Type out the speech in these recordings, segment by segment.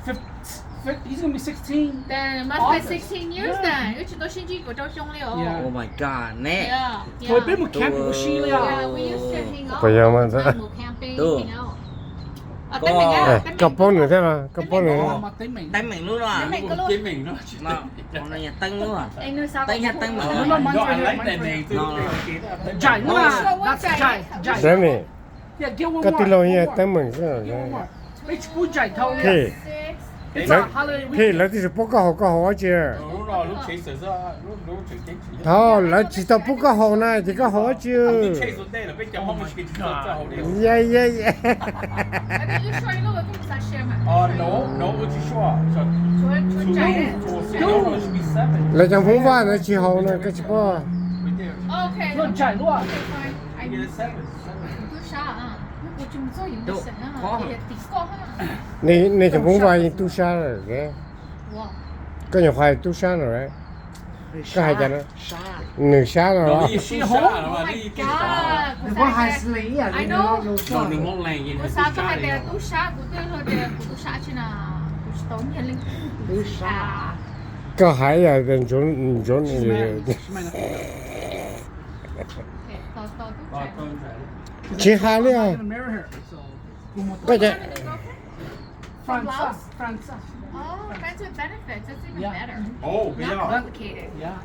Fif- fif- He's gonna be sixteen. Damn, must be August. Sixteen years. Yeah. Then wb tsis tau sib ntsib kaum rau xyoo li os. Yeah. Oh my god, ne. Yeah, yeah. Peb mus camp kuv sib li. Yeah, we used to hang out. Puas yog mas? Mus camping, hang out. Koj paub nws thiab los? Koj paub nws? Teeb Meem lub no. Teeb Meem lub no. Teeb Meem. Teeb Meem. Danny. Koj tij laug yog Teeb Meem xwb. Phij, lawv twb tsis pub koj haus, koj haus dab tsi? Thaum lawv tsis tau pub koj haus na ces koj haus dab tsi? Ya, ya, ya. Lawv cov Hmoob Vaj ntawd tsis haus na, koj tsis paub. Nej cov Hmoob Vaj yeej tub sab lawm. Koj nyuam qhuav tub sab no, koj hais cas no? Nws sab no los? Koj hais yog ntsuav, ntsuav. Tsis hais li os. Koj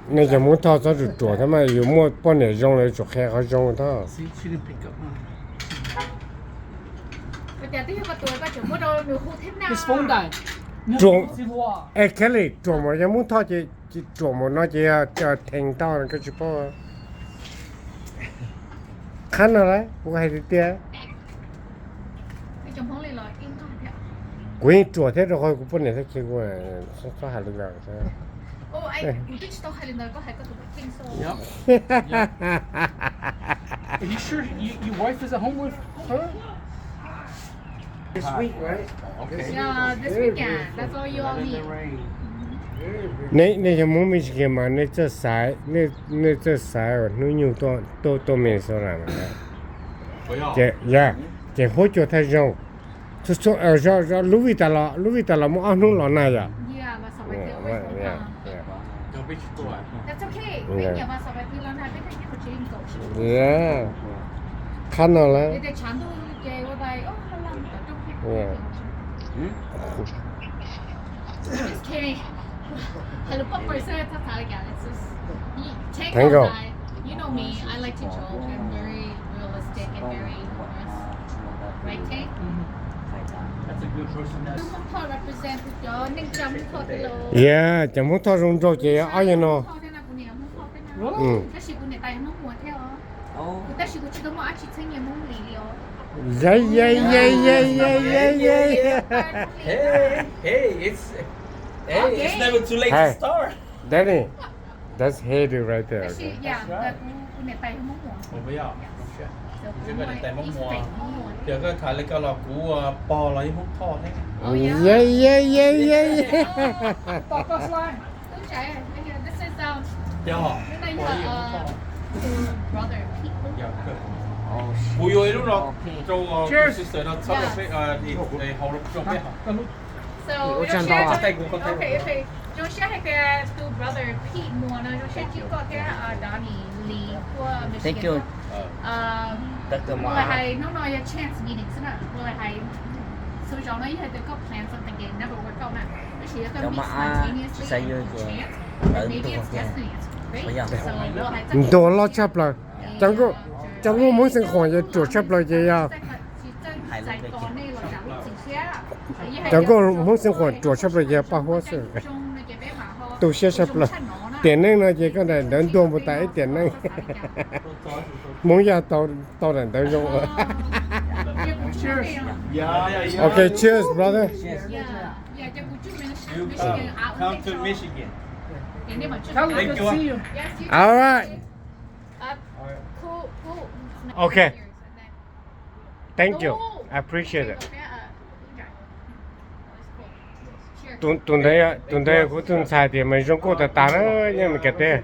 Nej cov Hmoob Thoj txhob ruam ruam thiab mas, yus muaj poj niam zoo lawm tsum qhia qhov zoo lawm thiab. Ruam, es Kelly, ruam mus yog Hmoob Thoj ces ruam mus no ces yog theej tau koj tsis paub. Qhab no lawm kuv hais tiag tiag. Kuv yeej ruam thiab rau qhov kuv poj niam thiab khiav kuv txhob hais li ntawd. Nej cov Hmoob Michigan mas nej txawj xaiv, nej txawj xaiv hnub nyoog tuaj Minnesota na. Ces, ya, ces huab cua thaj zoo. Lub vij tas los, lub vij tas los muaj ob hnub los na yom. Qhab no lawm. Thank you. Yeah, cov Hmoob Thoj zoo nraug ces ob yam no. Yeah, yeah, yeah, yeah, yeah, yeah, yeah. Hey, hey, it's, hey, it's never too late to start. Danny, that's Haiti right there. Yeah, yeah. Yeah, yeah, yeah, yeah, yeah. Kuv yuav ib lub no rau kuv sister no txhob rau peb, haus rau peb haus. Zoo siab hais tias tus brother Pete Muas no zoo siab ntsib koj thiab Donnie Lee tuaj Michigan. Kuv hais hnub no yog chance meeting xwb na, kuv hais xyoo zaus no yog hais tias koj plan something it never work out na, tab sis yog koj meet spontaneously and chance, then maybe it's destiny, it's great. So kuv hais txog Ntuas loj tshaj plaws. Cov nkauj Hmoob Xeev Khuam ces ruam tshaj plaws ces yog, cov nkauj Hmoob Xeev Khuam ruam tshaj plaws ces yog paj huab xwb. Tu siab tshaj plaws. Tiam neej no ces koj daim ntawv ntuag mus tas ib tiam neej. Hmoob Yaj tau daim ntawv zoo. Okay, cheers, brother. All right. Okay. Thank you. I appreciate it. Tus ntawd, tus ntawd kuv tus ntxhais tias mas zoo nkauj tas tas na, yeej Meskas teb.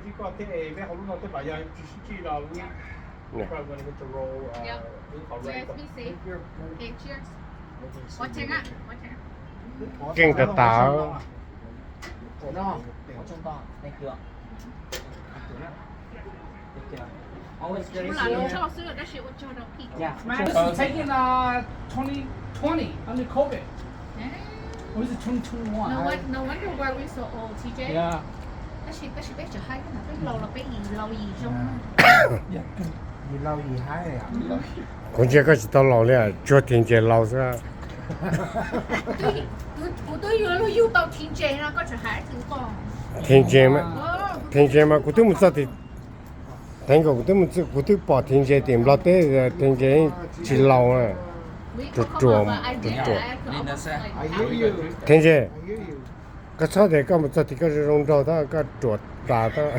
Keej tas tas. Mine was taken uh, twenty twenty under COVID. Or was it twenty twenty-one? No, won- no wonder why we so old, T J. Yeah. Tab sis, tab sis peb tseem haib thiab, peb laus los peb yim laus yim zoo. Yim laus yim haib. Kuv ntsia koj tsis tau laus li, tsuas Thim Ntses laus xwb. Kuv twb yuav luag yug tau Thim Ntses no koj tseem hais txog koj. Thim Ntses, Thim Ntses mas kuv twb mus txog tim, teev kom kuv twb mus, kuv twb pom Thim Ntses tim Nplog teb, Thim Ntses tsis laus, ruam ruam, ruam ruam. Thim Ntses, koj txhob tias koj mus txog tim koj zoo zoo nraug tab koj ruam tas tab.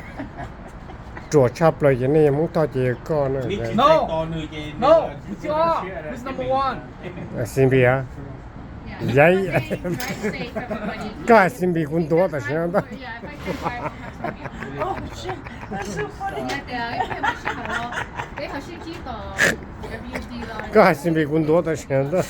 Ruam tshaj plaws ces nej yog Hmoob Thoj ces yog koj na. Xis Npis a, ya, koj hais Xis Npis kuv ntuav tam sim no ntag. Koj hais Xis Npis kuv ntuav tam sim no ntag.